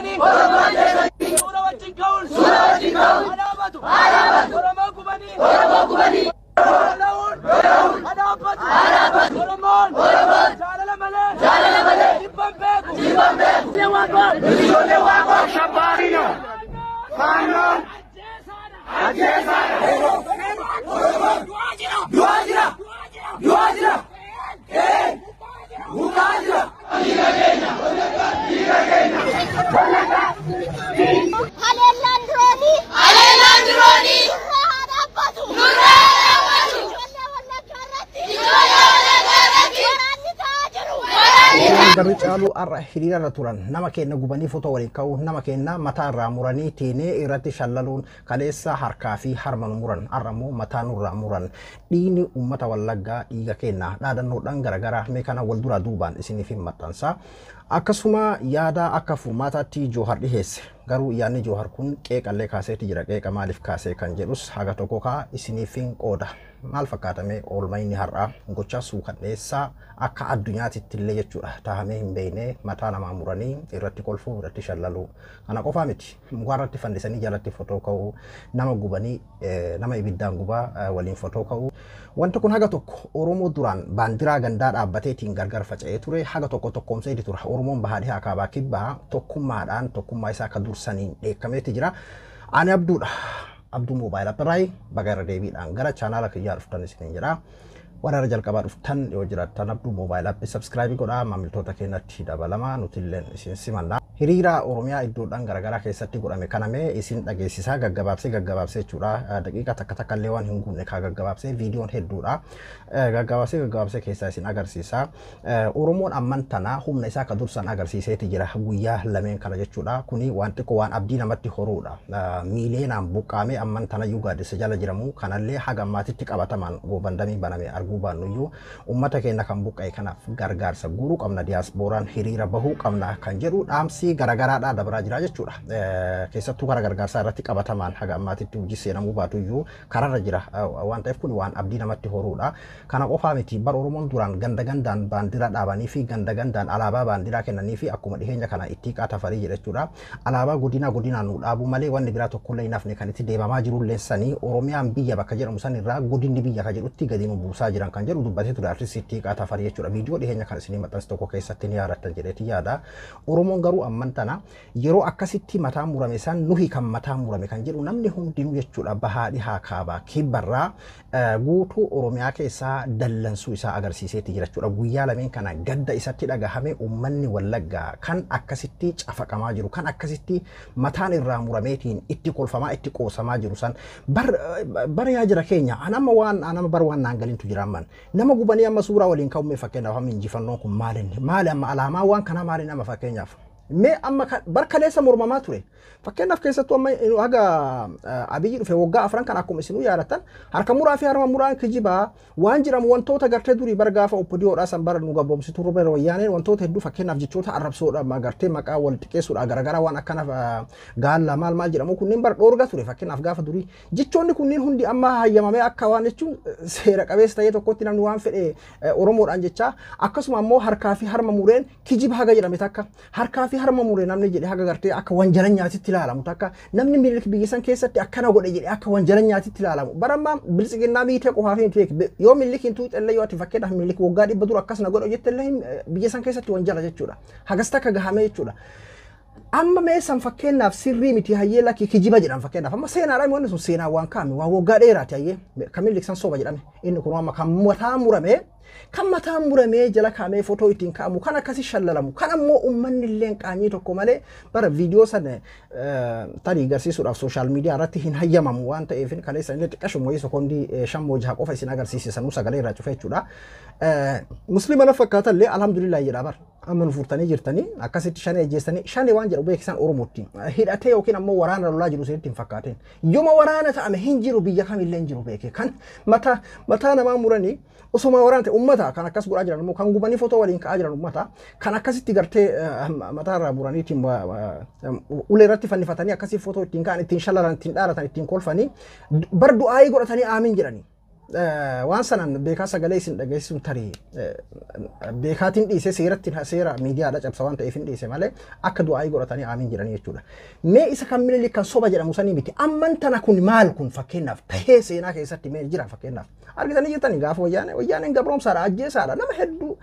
Ajjeesanii Oromoo ajjeesanii suura wajjin ka'uun suura wajjin ka'uun adaabatu adaabatu Oromoo gubanii Oromoo gubanii lola'uun lola'uun adaabatu adaabatu Oromoon Oromoon jaalala malee jaalala malee jibban beeku jibban beeku. Ijoollee waaqoo Shabbaarino Faannoon ajjeesaadha. Du'aa jira du'aa jira du'aa jira bukaa jira. Haleellaan diroonii. Haleellaan diroonii. Nurraa haa dhaabbatu. Nurraa haa dhaabbatu. Ijoollee Wallaggaa irratti. Ijoollee Wallaggaa irratti. Waraanni ta'aa jiru. Waraanni Yeroo garri caalu har'a hiriirarra turan nama keenya gubanii fotoo waliin ka'uu, nama keenya mataa irraa muranii teenee irratti shallaluun, kaleessa harkaa fi harma nu muran, har'a immoo mataa nurraa muran, dhiigni uummata Wallaggaa dhiiga keenya dhaadannoodhaan garaagaraa mee kana wal duraa duubaan isiniif hin maxxansa. Akkasuma yaada akka furmaataatti Joohar dhiheesse, garuu yaadni Joohar kun qeeqallee kaaseeti jira. Qeeqa maaliif kaasee kan jedhus haga tokko kaa isiniif hin qooda. Maal fakkaatamee oolmaa inni har'aa gochaa suukanneessaa akka addunyaatitti illee jechuudha tahamee hin beekne, mataa namaa muranii irratti kolfuu, irratti shallaluu, kana qofaa miti, mukaarratti fannisanii jalatti fotoo ka'uu, nama gubanii, nama ibiddaan gubaa waliin fotoo ka'uu. Wanti kun haga tokko Oromoo duraan baandiraa gandaa dhaabbateetiin gargar faca'ee ture haga tokko tokkoomseeti tura. Oromoon bahaa dhihaa kaabaa kibbaa tokkummaadhaan tokkummaa isaa akka dursaniin dheekkameeti jira. Ani Abduudha. Abduu Moobaayil Appiraayi, baga irra deebiidhaan gara chaanaala kiyyaa dhuftan isiniin jedha. Warra irra jalqabaa dhuftan yoo jiraattan Abduu Moobaayil Appii subscribe godhaa, maamiltoota keenyatti dabalama, nuti illee isin simanna. Hiriira Oromiyaa iddoodhaan garaagaraa keessatti godhame kanamee isin dhageessisaa gaggabaabsee gaggabaabsee jechuudha. Daqiiqa takka takka illee waan hin guunne kaa gaggabaabsee, viidiyoon hedduudha. Gaggabaabsee gaggabaabsee keessaa isin agarsiisa. Oromoon amman tana humna isaa akka dursan agarsiiseeti jira guyyaa lameen kana jechuudha. Kuni waan xiqqoo waan abdii namatti horuudha. Miileenaan buqqaamee amman tana iyyuu gaaddisa jala jiramu kanallee haga ammaatitti qabatamaan goobandamii baname arguu baannu iyyuu uummata keenya kan buqqa'e kanaaf gargaarsa guuruu qabna, diyaaspooraan hiriira bahuu qabna kan jedhu dhaamsi garagaraadhaa dabraa jira jechuudha. Keessattuu karaa gargaarsaa irratti qabatamaan haga ammaatitti hojii seenamuu baatu iyyuu kararra jira waan ta'eef kun waan abdii namatti horuudha. Kana qofaa miti bar, Oromoon duraan ganda gandaan baandiraa dhaabanii fi ganda gandaan alaabaa baandiraa kennanii fi akkuma dhiheenya kana itti tafarii jedha jechuudha. Alaabaa godinaa godinaan nu dhaabuu malee wanni biraa tokkollee hin hafne kan itti deemamaa jirullee sanii Oromiyaan biyya bakka jedhamu san irraa godinni biyya ka jedhutti gadi nu buusaa jiran kan jedhu dubbatee ture artisti Ittiiqaa Tafarii jechuudha. Viidiyoo dhiheenya kan isinii maxxanse tokko keessatti ni yaadattan jedheeti yaada. Oromoon garuu amman tana yeroo akkasitti mataa murame san nuhi kan mataa murame kan jedhu namni hundinuu jechuudha bahaa dhihaa kaabaa kibbarraa guutuu Oromiyaa keessaa dallansuu isaa agarsiiseeti jira jechuudha. Guyyaa lameen kana gadda isatti dhagahame, uummanni Wallaggaa kan akkasitti cafaqamaa jiru, kan akkasitti mataan irraa murameetiin itti kolfamaa itti qoosamaa jiru san bar yaa jira keenya. Anama waan anama bar waan naan galintu jira, amman nama gubanii amma suuraa waliin ka'umme, fakkeenyaaf amma injifannoon kun maalinni maali, amma alaamaa waan kanaa maaliin, amma fakkeenyaaf mee amma bar kaleessa mormamaa ture, fakkeenyaaf keessattuu amma haga Abiyyi dhufe waggaa 4 kan akkuma isinuu yaadattan harka muraa fi harma muraan kijibaa waan jedhamu wantoota gartee durii bar gaafa OPDOdhaa san bara nu gabboomsitu rubee wayyaaneen wantoota hedduu, fakkeenyaaf jechoota arrabsoodha gartee maqaa wal xiqqeessuudha garagaraa waan akkana gaalla maal maal jedhamu kunneen bar dhoorga ture. Fakkeenyaaf gaafa durii jechoonni kunneen hundi amma hayyamamee akka waan jechuun seera qabeessa ta'ee tokkotti namni waan fedhe Oromoodhaan jechaa, akkasuma ammoo harkaa fi harma mureen kijiba haga jedhame takka, harkaa fi harma muree namni jedhe haga gartee akka wanjalanyaatitti ilaalamu takka, namni Minilik biyya san keessatti akkana godhe jedhe akka wanjalanyaatitti ilaalamu. Bara ammaa biltsiginnaa miitee qofaaf hin beek, yoo Minilik hin tuuxellee, yoo ati fakkeenyaaf Minilik waggaa 100 dura akkasuma godhe jettellee biyya san keessatti wanjala jechuudha, hagas takka gahamee jechuudha. Amma meeshaan fakkeenyaaf sirrii miti, hayyee lakkii kijiba jedhan, fakkeenyaaf amma seenaadhaan wanni sun seenaa waan kaa'ame waan waggaa dheeraati, hayyee kan Minilik san soba jedhame, inni kun amma kan mataa muramee jala kaa'amee footoo ittiin kaa'amu kan akkasi shallalamu kan ammoo uummanni illee qaanyii tokko malee bara viidiyoo sana tarii agarsiisuudhaaf social media irratti hin hayyamamu waan ta'eef kaleessa illee xiqqashuma wayii sekoondii 5 moo 6 qofa isin agarsiise, sanuu sagalee irraa cufe jechuudha. Musliima na fakkaatallee alhamdulillah jedha bar amma nu furtanii jirtanii akkasitti shanee ajjeessanii, shanee waan jedhu beekisan Oromootti hidhatee yookiin ammoo waraana lolaa jiru isinitti hin fakkaatin. Yooma waraana ta'ame hin jiru, biyya kamillee hin jiru beeke, kan mataa mataa namaa muranii osuma waraana ta'e ummata kan akkas godhaa jiran immoo kan gubanii footoo waliin ka'aa jiran ummata kan akkasitti gartee mataa irraa muranii ittiin ulee irratti fannifatanii akkasii footoo ittiin ka'an, ittiin shallalan, ittiin dhaaratan, ittiin kolfanii bar du'aayii godhatanii aamin jedhanii. Waan sanan beekaa sagalee isin dhageessisuun tarii beekaatiin dhiise, seeratti seera miidiyaadha cabsa waan ta'eef hin dhiise malee akka du'aayii godhatanii aamiin jedhanii jechuudha. Mee isa kan Minilik kan soba jedhamu sanii miti. Amman tana kun maal kun fakkeenyaaf tahee seenaa keessatti mee jira fakkeenyaaf. Argitanii jirtanii gaafa wayyaanee, wayyaaneen gabroomsaadha, ajjeesaadha, nama hedduu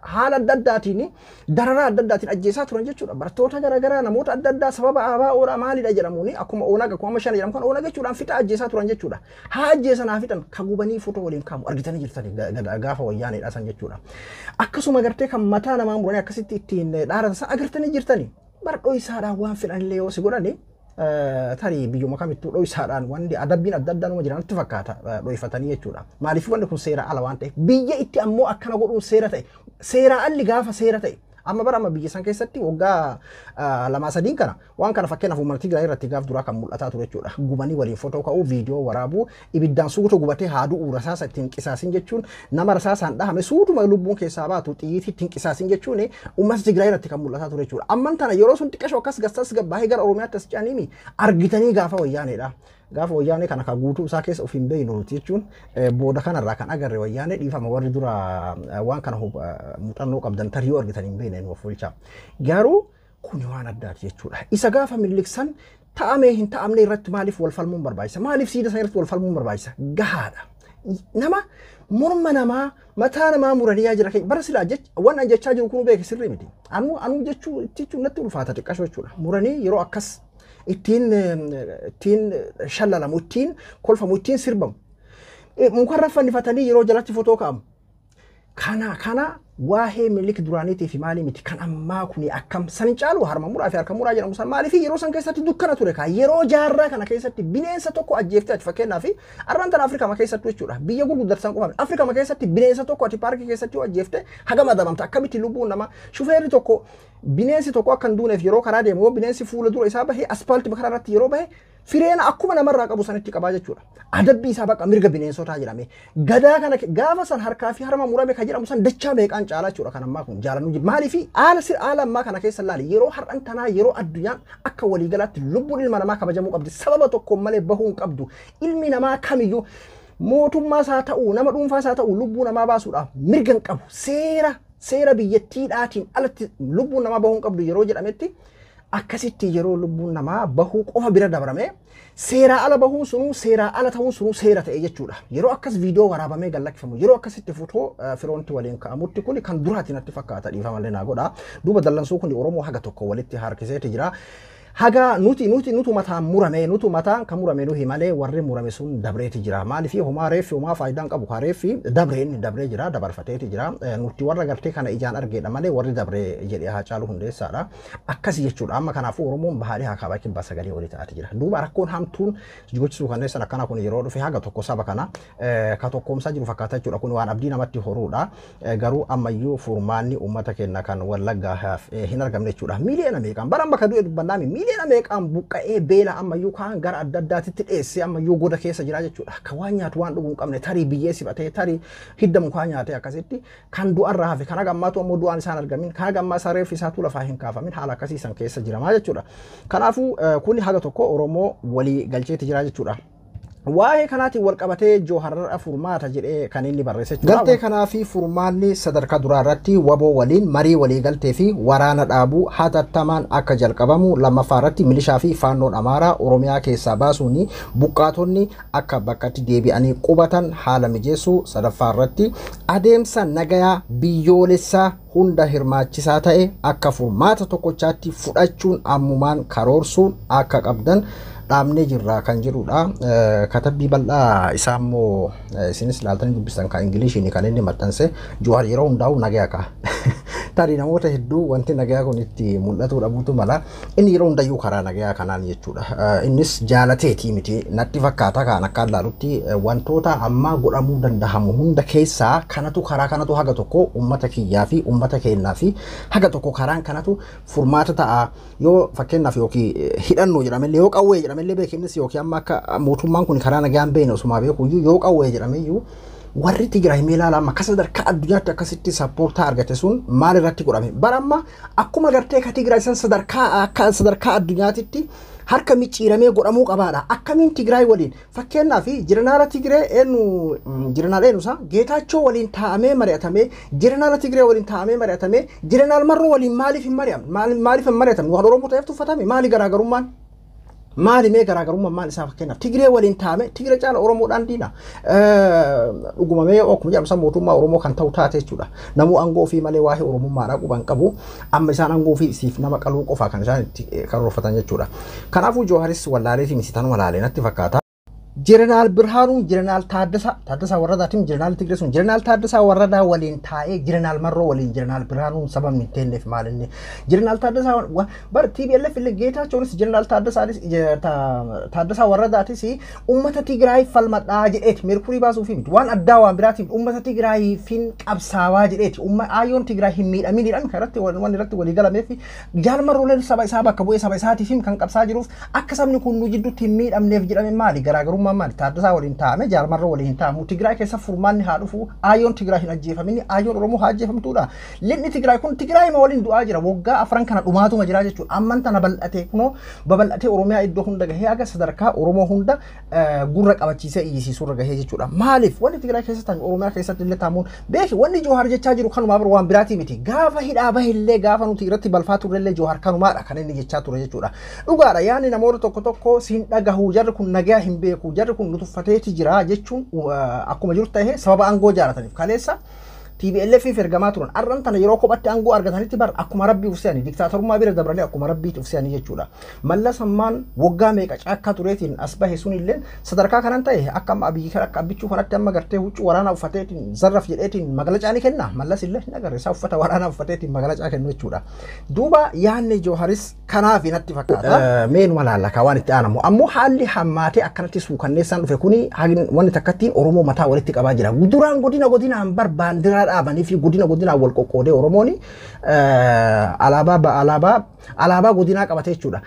haala adda addaatiin, dararaa adda addaatiin ajjeesaa turan jechuudha. Barattoota garaagaraa, namoota adda addaa sababa ABOdha maalidha jedhamuuni, akkuma Oonag, akkuma shan jedhamu kan Oonag jechuudhaan fixa ajjeesaa turan jechuudha. Haa ajjeesan, haa fixan, ka gubanii footoo waliin kaamu argitanii jirtanii gaafa wayyaaneedha san jechuudha. Akkasuma gartee kan mataa namaa muranii akkasitti ittiin dhaaratan san agartanii jirtanii. Bara dho'isaadhaan waan fedhanillee yoo si godhani, tarii biyyuma kamittuu dho'isaadhaan wanti adabbiin adda addaa numa jiran natti fakkaata dho'ifatanii jechuudha. Maaliif wanti kun seera ala waan ta'eef, biyya itti ammoo akkana godhuun seera ta'e, seera alli gaafa seera ta'e, amma bara amma biyya san keessatti waggaa 2 3n kana waan kana fakkeenyaaf uummata Tigraay irratti gaaf duraa kan mul'ataa ture jechuudha. Gubanii waliin footoo ka'uu, viidiyoo waraabuu, ibiddaan suuta gubatee haaduu, rasaasa ittiin qisaasin jechuun, nama rasaasaan dhahame suutuma lubbuun keessaa baatu xiyyiitii ittiin qisaasin jechuun uummata Tigraay irratti kan mul'ataa ture jechuudha. Amman tana yeroo sun xiqqashoo akkas gastas gabbaahee gara Oromiyaatti as ce'anii argitanii gaafa wayyaaneedha. Gaafa wayyaanee kana kan guutuu isaa keessa of hin beeknu nuti jechuun booda kanarraa kan agarre wayyaanee, dhiifama warri dura waan kana muuxannoo qabdan tarii yoo argitan hin beekne nu of bulchaa. Garuu kuni waan addaati jechuudha. Isa gaafa Minilik san ta'amee hin ta'amne irratti maaliif wal falmuun barbaachisa? Maaliif siida sana irratti wal falmuun barbaachisa? Gahaadha. Nama morma namaa, mataa namaa muranii yaa jira bara silaa jecha waan an jechaa jiru kun beeke sirrii miti. Anuu jechuu natti ulfaata xiqqashoo jechuudha. Muranii yeroo akkas ittiin shallalamu, ittiin kolfamu, ittiin sirbamu. Mukarra fannifatanii yeroo jalatti fotoo ka'amu. Kana waa'ee Minilik duraaniitii fi maalii miti, kan ammaa kuni akkam san caalu harma muraa fi harka muraa jedhamu san maaliif yeroo san keessatti dukkana ture kaa. Yeroo jaarraa kana keessatti bineensa tokko ajjeeftee ati fakkeenyaaf arraan tana Afrikaa keessattuu jechuudha, biyya gurguddatan qofa, Afrikaa keessatti bineensa tokko ati paarkii keessatti yoo ajjeefte hagam adabamta? Akkamitti lubbuun namaa, shufeerri tokko bineensi tokko akka hin duuneef yeroo karaa deemu, yoo bineensi fuula dura isaa bahe, aspaaltii karaa irratti yeroo bahe, fireena akkuma namarraa qabu sanitti qabaa jechuudha. Adabbii isaa baqa mirga bineensotaa jedhame. Gadaa kana gaafa san harkaa fi harma murame kan jedhamu san dachaa meeqaan caalaa jechuudha kan ammaa kun jaalannuu jiru. Maaliif haala sir haala ammaa kana keessa ilaali, yeroo har'an tanaa, yeroo addunyaan akka waliigalaatti lubbuun ilma namaa kabajamuu qabdi, sababa tokkoon malee bahuu hin qabdu, ilmi namaa kamiyyuu mootummaa isaa ta'uu, nama dhuunfaa isaa ta'uu, lubbuu namaa baasuudhaaf mirga hin qabu, seera biyyattiidhaatiin alatti lubbuun namaa bahuu hin qabdu yeroo jedhametti, akkasitti yeroo lubbuun namaa bahuu qofa bira dabarame seeraa ala bahuun sunuu, seeraa ala ta'uun sunuu seera ta'e jechuudha. Yeroo akkas viidiyoo waraabamee gad lakkifamu, yeroo akkasitti footoo firoonti waliin ka'amutti, kun kan duraati natti fakkaata, dhiifamallee naa godha. Duuba dallansuu kun Oromoo haga tokko walitti harkiseeti jira. Haga nuti nutu mataan murame, nutu mataan kan murame nuhi malee warri murame sun dabreeti jira. Maaliif homaa reeffi homaa faayidaan qabu, kaa reeffi dabreen dabree jira, dabarfateeti jira. Nuti warra gartee kana ijaan argeedha malee warri dabree jedhee haa caalu hundeessaadha. Akkasi jechuudha. Amma kanaafuu Oromoon bahaadhee haa kaabaa kibbaa sagalee olii ta'aati jira. Duuba rakkoon hamtuun gochi kanneen sana akkana kun yeroo dhufe haga tokko saba kana ka tokkoomsaa jiru fakkaata jechuudha. Kun waan abdii namatti horuudha. Garuu ammayyuu furmaanni uummata keenya kan Wallaggaa hin argamne jechuudha. Miiliyoona meeqaan bara amma ka du'e dubbannaami, miiliyoona meeqaan buqqa'ee beela ammayyuu kaan gara adda addaatitti dheessee ammayyuu goda keessa jira jechuudha. Ka waan nyaatu waan dhuguu hin qabne, tarii biyyee sifatee, tarii hidda mukaa nyaatee, akkasitti kan du'arraa hafe, kan haga ammaatu ammoo du'aan isaan argamin, kan haga ammaa isaa reeffi isaatu lafaa hin kaafamin, haala akkasii san keessa jiramaa jechuudha. Kanaafuu kuni haga tokko Oromoo walii galcheeti jira jechuudha. Waa'ee kanaatiin wal qabatee Jooharra furmaata jedhee kan inni barreesse jechuudha. Galtee kanaa fi furmaanni sadarkaa duraa irratti waboo waliin marii walii galtee fi waraana dhaabuu hatattamaan akka jalqabamu, lammaffaa irratti milishaa fi faannoon Amaaraa Oromiyaa keessaa baasuun buqqaatonni akka bakkatti deebi'anii qubatan haala mijeessuu, sadaffaa irratti adeemsa nagayaa biyyoolessaa hunda hirmaachisaa ta'e akka furmaata tokkochaatti fudhachuun ammumaan karoorsuun akka qabdan dhaabnee jirra kan jedhudha. Katabbii bal'aa isaa immoo isinis ilaaltanii dubbistan, kan Ingiliishiin kan inni maxxanse. Johaar yeroo hundaa'u nagaya ka'a. Tarii namoota hedduu wanti nagayaa kun itti mul'atu dhabuutu mala. Inni yeroo hundayyuu karaa nagayaa kanaan jechuudha. Innis jaalateetii miti natti fakkaata, kan akka ilaalutti wantoota ammaa godhamuu danda'amu hunda keessaa kanatu karaa kanatu haga tokko uummata kiyyaa fi uummata keenyaa fi haga tokko karaan kanatu furmaata ta'a. Yoo fakkeenyaaf yookiin hidhannoo jedhamellee, yoo qawwee jedhamellee beekinnis, yookiin amma akka mootummaan kun karaa nagaan beekne osuma beekuyyuu, yoo qawwee jedhameyyuu, warri Tigraay mee ilaala, amma akka sadarkaa addunyaatti akkasitti supportaa argate sun maal irratti godhame? Bara amma akkuma gartee ka Tigraay san sadarkaa akka sadarkaa addunyaatitti Harka micciiramee godhamuu qabaadha. Akkamiin Tigraay waliin fakkeenyaaf jeneraala Tigree eenyu jeneraal eenyu isaa Geetaachoo waliin taa'amee mari'atamee, jeneraala Tigree waliin taa'amee mari'atamee, jeneraal Marroo waliin maaliif hin mari'amne? Maaliif hin mari'atamne? Waan Oromoo ta'eef tuffatame? Maali garaagarummaan? Maali mee garaagarummaan maal isaa? Fakkeenyaaf Tigree waliin taa'ame, Tigree caala Oromoodhaan diina. Dhugumamee akkuma jedhamu san mootummaa Oromoo kan ta'u taate jechuudha. Namuu aangoo ofii malee waa'ee Oromummaadhaa quban qabu. Amma isaan aangoo ofii siif nama qaluu qofa kan isaan itti karoorfatan jechuudha. Kanaafuu Jooharis wallaaleetii miti, tanuma laalee natti fakkaata. Jeneraal Birhaanuun Jeneraal Taaddasaa Warradaatiin, Jeneraal Tigree sun Jeneraal Taaddasaa Warradaa waliin taa'ee Jeneraal Marroo waliin Jeneraal Birhaanuun sababni hin teenneef maal inni? Jeneraal Taaddasaa bar TPLF illee Geetaachoonis Jeneraal Taaddasaa Warradaatis uummata Tigraay falmadhaa jedheeti meerkurii baasuufi miti, waan addaa waan biraatiif uummata Tigraayiifin qabsaawaa jedheeti, aayyoon Tigraay hin miidhaminidhaan kan irratti waan irratti walii galameef. Jaal Marrooleen saba isaa bakka bu'ee saba isaatiif kan qabsaa jiruuf akka sabni kun nu jidduutti hin miidhamneef jedhame. Maali garaagarummaan? Maali Taaddasaa waliin taa'ame Jaal Marroo waliin hin taa'amu? Tigraay keessa furmaanni haa dhufu, aayyoon Tigraay hin ajjeefamini, aayyoon Oromoo haa ajjeefamtuudha. Linni Tigraay kun Tigraay ma waliin du'aa jira, waggaa 4 kana dhumaatuma jira jechuudha. Amman tana bal'atee kunoo babal'atee Oromiyaa iddoo hunda gahee aga sadarkaa Oromoo hunda gurra qabachiisee iyyisiisuurra gahee jechuudha. Maaliif wanni Tigraay keessa ta'an Oromiyaa keessatti illee taamuun beeki? Wanni Joohar jechaa jiru kanumaa bira waan biraatii miti. Gaafa hidhaa bahillee, gaafa nuti irratti balfaa turrellee, Joohar kanumaadha kan inni jechaa ture jechuudha. Dhugaadha, yaanni namoota tokko tokko siin dhagahu, jarri kun nagaa hin beeku, jarri kun nu tuffateeti jira jechuun akkuma jiru ta'ee, sababa aangoo jaalataniif kaleessa TPLF fi ergamaa turan arran tana yeroo kophatti aangoo argatanitti bar akkuma rabbii ufseanii diktaatorummaa bira dabranii akkuma rabbiitti ufseanii jechuudha. Mallas ammaan waggaa meeqa caakkaa tureetiin as bahe sun illee sadarkaa kanan ta'e akka amma Abiyyi kan akka Abbichuu kanatti amma gartee huccuu waraanaa uffateetiin zarraf jedheetiin magalacaa ni kenna. Mallas illee hin agarre isaa uffata waraanaa uffateetiin magalacaa kennu jechuudha. Duuba yaanni Jooharis kanaaf natti fakkaata. Meenuma laallaka waan itti aanamu. Ammoo haalli hammaatee akkanatti suukanneessaan dhufe kuni wanni takkattiin Oromoo mataa walitti qabaa jira. Duraan godina godinaan bar baandiraa dhaabanii fi godina godinaan wal qoqqoodee Oromoon alaabaa godinaa qabate jechuudha.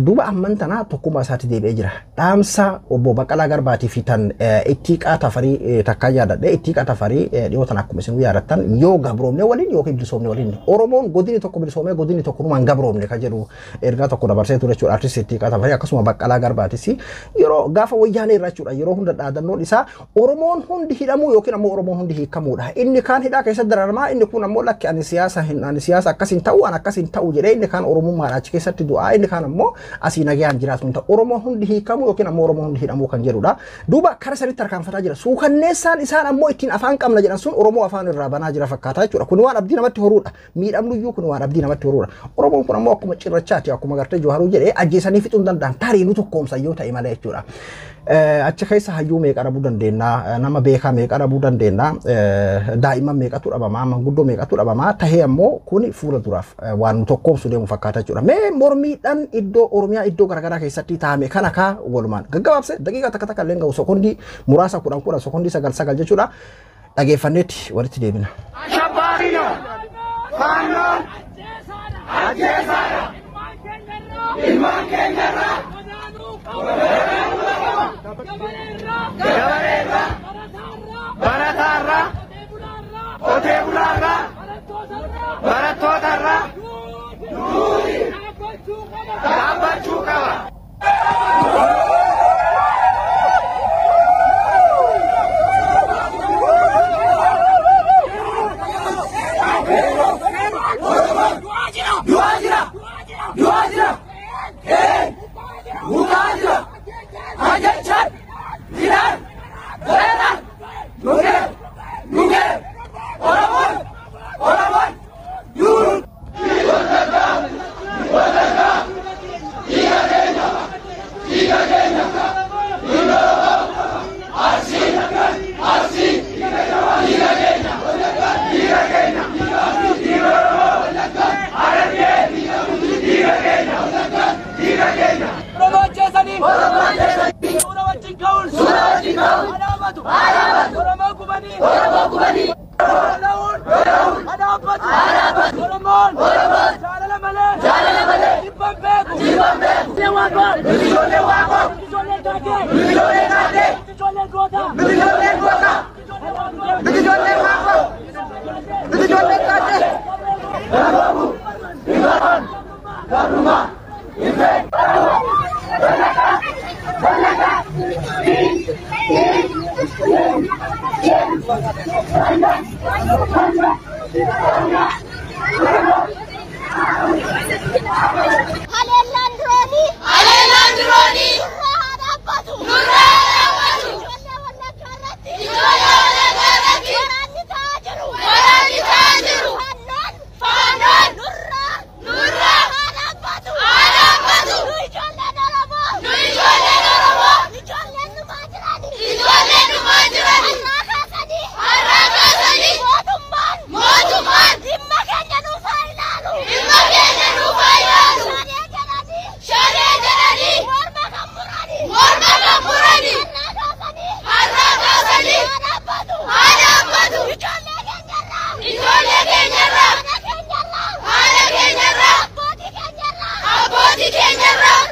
Duuba amman tana tokkummaa isaatti deebi'ee jira. Dhaamsa obbo Baqqalaa Garbaatii fi tan Ittiiqaa Tafarii takkaa yaadadhe. Ittiiqaa Tafarii dhiyoo tan akkuma isin yaadattan yoo gabroomne waliin yookiin bilisoomne waliin Oromoon godini tokko bilisoomee godini tokko numaan gabroomne kan jedhu ergaa tokko dabarsee ture jechuudha. Artisti Ittiiqaa Tafarii akkasuma Baqqalaa Garbaatis yeroo gaafa wayyaanee irra jechuudha, yeroo hunda dhaadannoon isaa Oromoon hundi hidhamuu yookiin ammoo Oromoon hundi hiikamuudha. Inni kaan hidhaa keessatti dararamaa, inni kun ammoo lakki ani siyaasa hin ani siyaasa akkas hin ta'u, ani akkas hin ta'u jedhee, inni kaan Oromummaadha achi keessatti du'aa, inni kaan ammoo asii nagayaan jiraatu hin ta'u. Oromoon hundi hiikamuu yookiin ammoo Oromoon hundi hidhamuu kan jedhudha. Duuba kara sanitti harkaanfataa jira. Suukanneessaan isaan ammoo ittiin afaan qabna jedhan sun Oromoo afaan irraa banaa jira fakkaata jechuudha. Kun waan abdii namatti horuudha. Miidhamnuyyuu kun waan abdii namatti horuudha. Oromoon kun ammoo akkuma cirrachaati, akkuma gartee Jooharuu jedhee ajjeesanii fixuu hin danda'an, tarii nu tokkoomsa yoo ta'e malee jechuudha. Achi keessa hayyuu meeqa dhabuu dandeenya, nama beekaa meeqa dhabuu dandeenya, daa'imman meeqatu dhabamaa, manguddoo meeqatu dhabamaa tahee, ammoo kun fuula duraaf waan nu tokkoomsu deemu fakkaata jechuudha. Mee mormiidhaan iddoo Oromiyaa iddoo garaagaraa keessatti taa'ame kana kaa walumaan gaggabaabse daqiiqaa takka takka illee gahu, sekondii muraasa 10 10, sekondii 9 9 jechuudha. Dhageeffanneetti walitti deebina. አሸባሪ ነው። ፋኖን አጀሳራ ilmaan keenyarraa gabareerraa barataarraa qotee bulaarraa barattootarraa dhaabbachuu qaba. Du'aa jira! Du'aa jira! Bukaa jira! Ajjechaan! Hidhaan! Seeraan! Nugee! Nugee! Oromoon! Oromoon! Duun! Oromoo ajjeesanii. Oromoo ajjeesanii. Suura wajjin ka'uun. Suura wajjin ka'uun. Adaabatu. Adaabatu. Oromoo gubanii. Oromoo gubanii. Lola'uun. Lola'uun. Adaabbatu. Adaabbatu. Oromoon. Oromoon. Jaalala malee. Jaalala malee. Jibban beeku. Jibban beeku. Ijoollee Waaqoo. Ijoollee Waaqoo. Ijoollee Taakee. Ijoollee Taakee. Ijoollee Goota. Ijoollee Goota. Ijoollee Waaqoo. Ijoollee Taakee. Gabrummaa. Gabrummaa. Haleellaan diroonii. Haleellaan diroonii. Nurraa haa dhaabbatu. Nurraa haa dhaabbatu. Ijoollee Wallaggaa irratti. Ijoollee Wallaggaa irratti. Waraanni ta'aa jiru. Waraanni ta'aa jiru. Faannoon. Faannoon. Nurraa. Nurraa. Haa dhaabbatu. Haa dhaabbatu. Nu ijoolleen Oromoo. Nu ijoolleen Oromoo. Ijoolleen dhumaa jirani. Ijoolleen dhumaa jirani. Har'aa kaasanii. Har'aa kaasanii. Mootummaan. Mootummaan. Dhimma keenya nuuf haa ilaalu. Dhimma keenya nuuf haa ilaalu. Shanee jedhanii. Shanee jedhanii. Morma kan muranii. Morma kan muranii. Har'aa kaasanii. Har'aa kaasanii. Haa dhaabbatu. Haa dhaabbatu. Ijoollee keenyarraa. Ijoollee keenyarraa. Haadha keenyarraa. Haadha keenyarraa. Abbootii keenyarraa. Abbootii keenyarraa.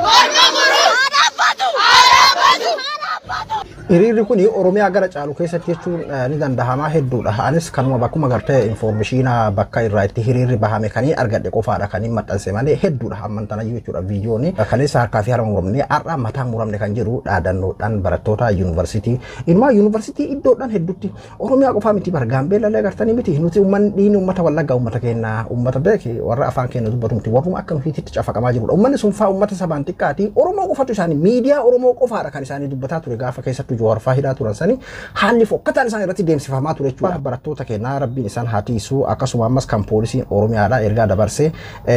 Morma muruu. Haa dhaabbatu. Haa dhaabbatu. Haa dhaabbatu. Hiriirri kun Oromiyaa gara caalu keessatti jechuun ni danda'ama hedduudha. Anis kanuma bakkuma gartee informeeshinaa bakka irraa itti hiriirri bahame kan argadhe qofaadha kan maxxanse malee hedduudha amman tanayyuu jechuudha viidiyoon. Kaleessa harkaa fi harma muramne har'a mataa muramne kan jedhu dhaadannoodhaan barattoota yuunivarsiitii. Inumaa yuunivarsiitii iddoodhaan hedduutti Oromiyaa qofaa miti bara Gaambeellallee agartanii miti nuti uummanni dhiini uummata Wallaggaa uummata keenya uummata beeke warra afaan keenya dubbatu miti warruma akka nuti cafaqamaa jirudha. Uummanni sun faa uummata sabaan xiqqaati Oromoo qofatu isaanii miidiyaa Oromoo qofaadha kan isaanii dubbataa ture gaafa keessattuu Jowaar faa hidhaa turan sanii haalli fokkataan isaan irratti deemsifamaa ture jechuudha. Barattoota keenyaa rabbiin isaan haa tiisu akkasuma ammas kan poolisiin Oromiyaadha ergaa dabarsee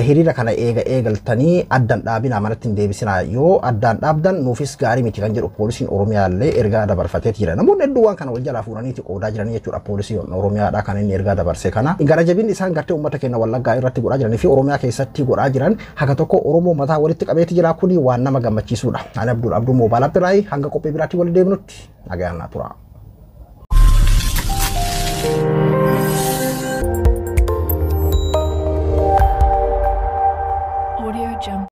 hiriira kana eega eegaltanii addaan dhaabinaa manatti hin deebisinaa yoo addaan dhaabdan nuufis gaarii miti kan jedhu poolisiin Oromiyaallee ergaa dabarfatee jira. Namoonni hedduun waan kana wal jalaa fuudhaniiti qoodaa jiranii jechuudha poolisiin Oromiyaadha kan inni ergaa dabarse kana. Gara jabinni isaan gartee uummata keenya Wallaggaa irratti godhaa jiranii fi Oromiyaa keessatti godhaa jiran haga tokko Oromoo mataa walitti qabeeti jira kuni waan nama gammachiisudha. Ani Abdul Abduu Moobaal Abdiraayi hanga qophii biraatti wal deebinutti nagaan naa tura. Audio Jungle.